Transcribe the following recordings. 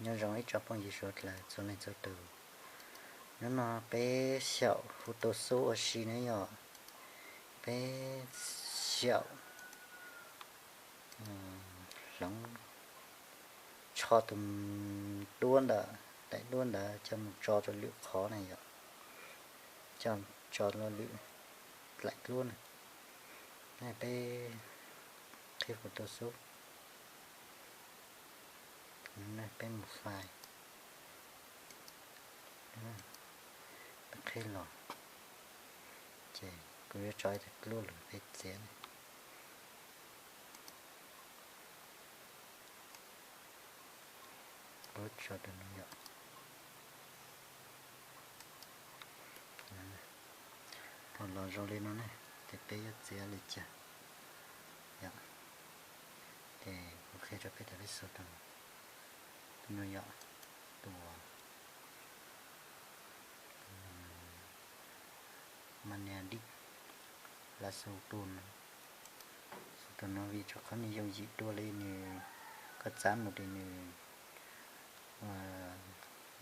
Nyob zoo ib tsoom phooj ywg suav dlawg txhua leej txhua tus. Hnub no peb xyaum Photoshop ua si na yom. Peb xyaum hloov, tsho tus duab ntawd, daim duab ntawd coj mus tso rau lwm qhov na yom, coj tso rau lwm daim duab na. Peb qhib Photoshop, peb mus file, peb qhib los, ces kuv yuav tso ib daim duab los peb txiav. Kuv tso tus no yom. Thaum los zoo li no ne, ces peb yuav txiav li cas yom. Ces kuv qhia rau peb tias peb xuas tus, tus no yom, tus Magnetic Lasso Tool no. Xuas tus no vim rau qhov nws yooj yim dua li, nws, koj txav mus li nws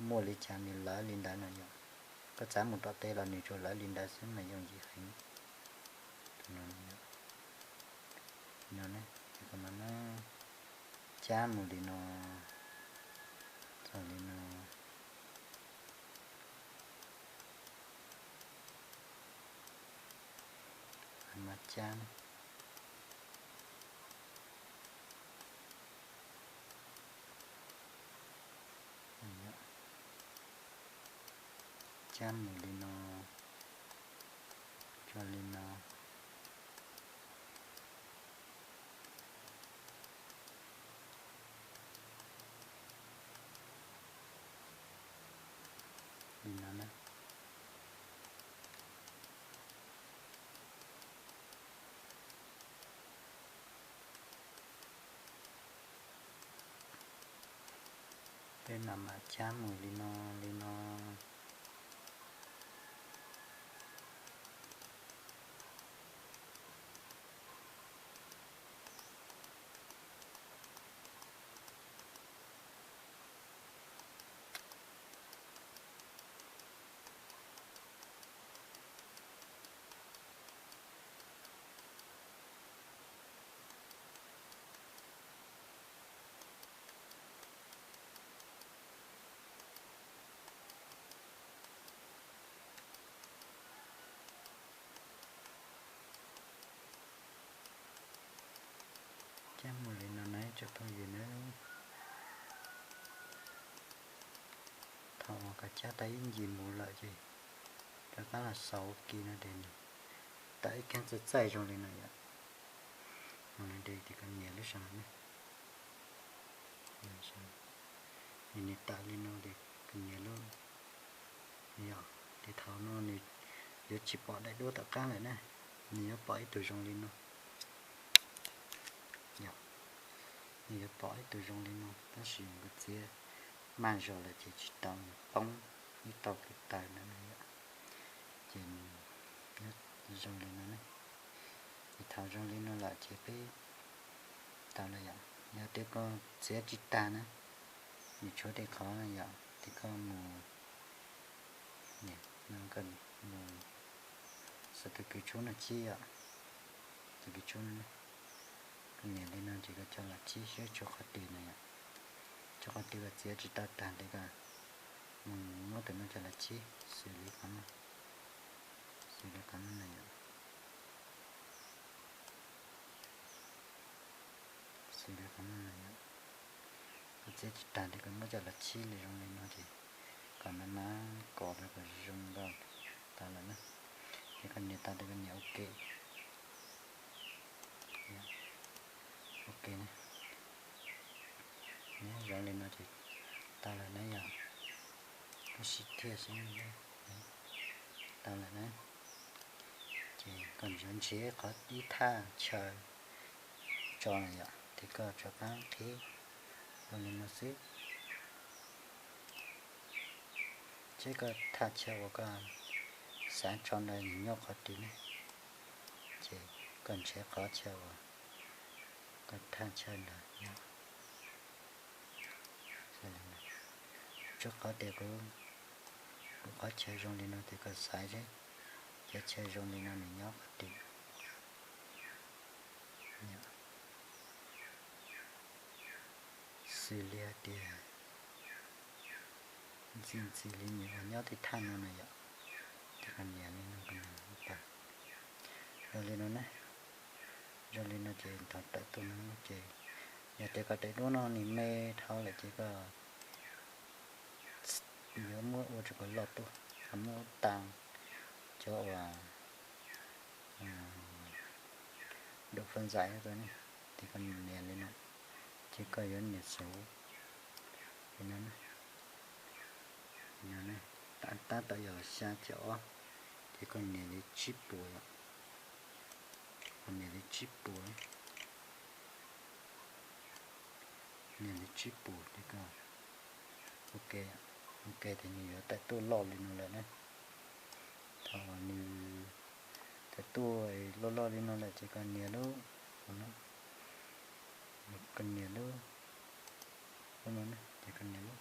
muaj li cas nws lawv li ntawd no yom. Koj txav mus tom tej los nws tsuas lawv li ntawd xwb mas yooj yim heev. Tus no, no ne, ces koj mam cab mus li no, txog li no, mam cab. Cab mus li no, tso li no, li no na. Peb mam mam cab mus li no, li no. Cab mus li no na tsoom phooj ywg na. Thaum uas koj cab tau ib ncig mus lawm ces rov qab los xaus ua ke no ces nws tawm ib kab txaij txaij zoo li no yom. Ces koj nias lub sab no ne, nws tawm li no ces koj nias lub, yog ces thaum no nws yuav tsis pom daim duab tom qab lawm na, nws yuav pom ib tug zoo li no. Yog, nws yuav pom ib tug zoo li no tab sis nkawd txiav maj zog lawm ces tsis tau, nws poob ib tauj kev taw ntawd na yom. Ces nws zoo li no ne. Ces thaum zoo li no lawm ces peb tau lawm yom. Yog tias koj txiav tsis tag na, nws tshuav tej qhov no yom, ces koj mus, mus xav tus kws tshub no tsib yom, tus kws tshub no, koj nias li no ces koj coj los tsib saib tshuav qhov twg na yom. Tshuav qhov twg koj txiav tsis tau tag ces koj mus muab tus no coj los tsib xws li qhov no, xws li qhov no na yom. Xws li qhov no na yom. Koj txiav tsis tag ces koj muab coj los tsib li zoo li no ces kom maj mam kos rau kom zoo nkauj tau lawm na. Ces koj nias tau ces koj nias ok. Ok, zoo li no ces tau lawm na yom. Koj sim thiaj seb, tau lawm na. Ces koj yuav nrhiav qhov ib thaj chaw tso na yom, ces koj rov qab qhib zoo li no xwb. Seb koj thaj chaw uas koj xav tso ntawd nws nyob qhov twg ne, ces koj nrhiav qhov chaw uas koj thaj chaw ntawd yom. Rau qhov tias kuv, kuv qhov chaw zoo li no ces koj xaiv seb, cov chaw zoo li no nws nyob qhov twg. Xws li hais tias ntxim ntxim li nws uas nyob tej thaj no na yom, ces koj nias li no kom nws tawm zoo li no na. Zoo li no ces thaum tawm tuaj no ces yog tias koj daim duab no nws me dhau lawm ces koj yuav muab ua rau kom loj tuaj, ho muab ua tau cov uas dua phab ntxais rau ne, ces koj nias li no, ces koj yuav nias xauv li no, tab tom yog xya caum ob, ces koj nias li tsib puas yom, koj nias li tsib puas, nias li tsib puas ces koj ok, ok ces nws yuav tawm tuaj loj li no lawm na. Thaum uas nws tawm tuaj loj loj li no lawm ces koj nias lub, koj nias lub, lub no na, ces koj nias lub,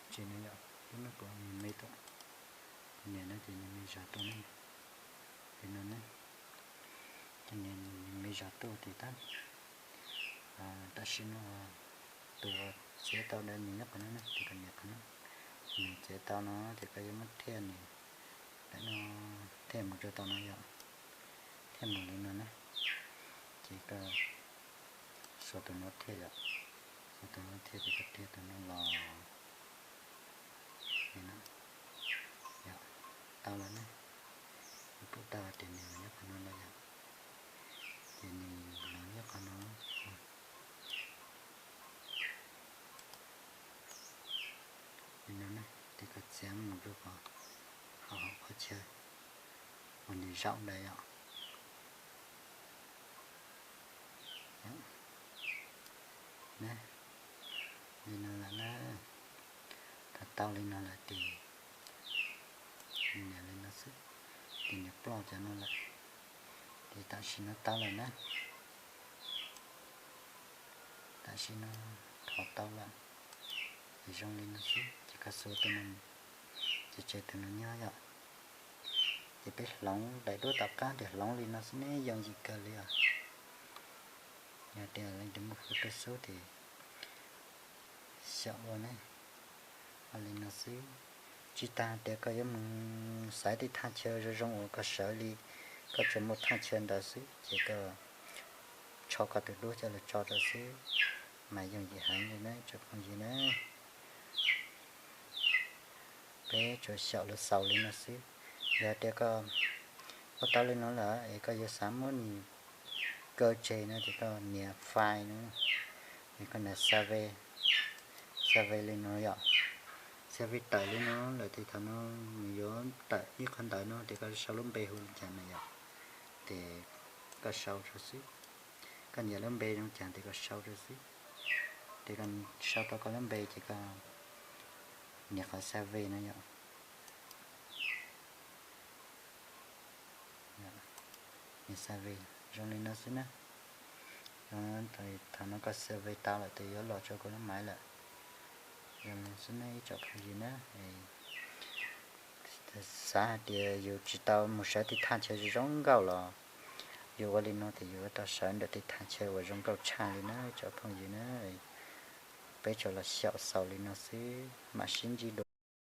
tsis no yom, lub no kuv me tuaj, koj nias no ces nws me zog tuaj ne, li no na, koj nias nws me zog tuaj ces tab, tam sim no tus txiav tau ntawd nws nyob qhov no na, ces koj nias qhov no, nws txiav tau no ces koj yuav muab thiaj nws, no, thiaj mus rau tom no yom, thiaj mus li no na, ces koj xuas tus no thiaj yom, xuas tus no thiaj ces koj thiaj tus no los li no, yog tau lawm ne, nws pom tau tias nws los nyob qhov no lawm yom, ces nws los nyob qhov no li no na, ces koj txiav mus rau qhov, qhov chaw uas nws zaum ntawd yom. Li no lawm na, thaum tau li no lawm ces nias li no xwb, ces nws ploj cov no lawm, ces tam sim no tau lawm na, tam sim no thov tau lawm, ces zoo li no xwb ces koj xuas tus no, ces tseg tus no nyob yom, ces peb hloov daim duab tom qab ces hloov li no xwb ne, yooj yim kawg li os. Yog tias leej twg muaj hwj tu xub ces xyaum ua ne, ua li no xwb. Tsis tas tias koj yuav mus xaiv tej thaj chaw zoo zoo uas koj sawv li, koj tsuas muaj thaj chaw ntawd xwb ces koj rho koj tus duab coj los tso rau xwb, mas yooj yim heev li na tsoom phooj ywg na. Peb tsuas xyaum los xaus li no xwb. Yog tias koj ua tau li no lawm es koj yuav xav muab nws kaw tseg no ces koj nias file no, es koj nias save, save li no yom. Save tawm li no lawm ces thaum no nws yuav tawm ib qhov ntawv no ces koj sau lub npe hu li cas na yom, ces koj sau rau xwb. Koj nias lub npe zoo cas ces koj sau rau xwb. Ces koj sau tau koj lub npe ces koj nias qhov save no yom. Nias save zoo li no xwb na. Thaum no koj save tau lawm ces yuav los rau koj lub maiv lawm. Zoo li xwb ne ib tsoom phooj ywg na. Xav hais tias yus tsis tau mus sawv tej thaj chaw zoo nkauj los yus ua li no ces yus yuav tau sawv ntawm tej thaj chaw uas zoo nkauj tshaj li na tsoom phooj ywg na. Peb tsuas los xyaum xaus li no xwb mam sib ntsib dua.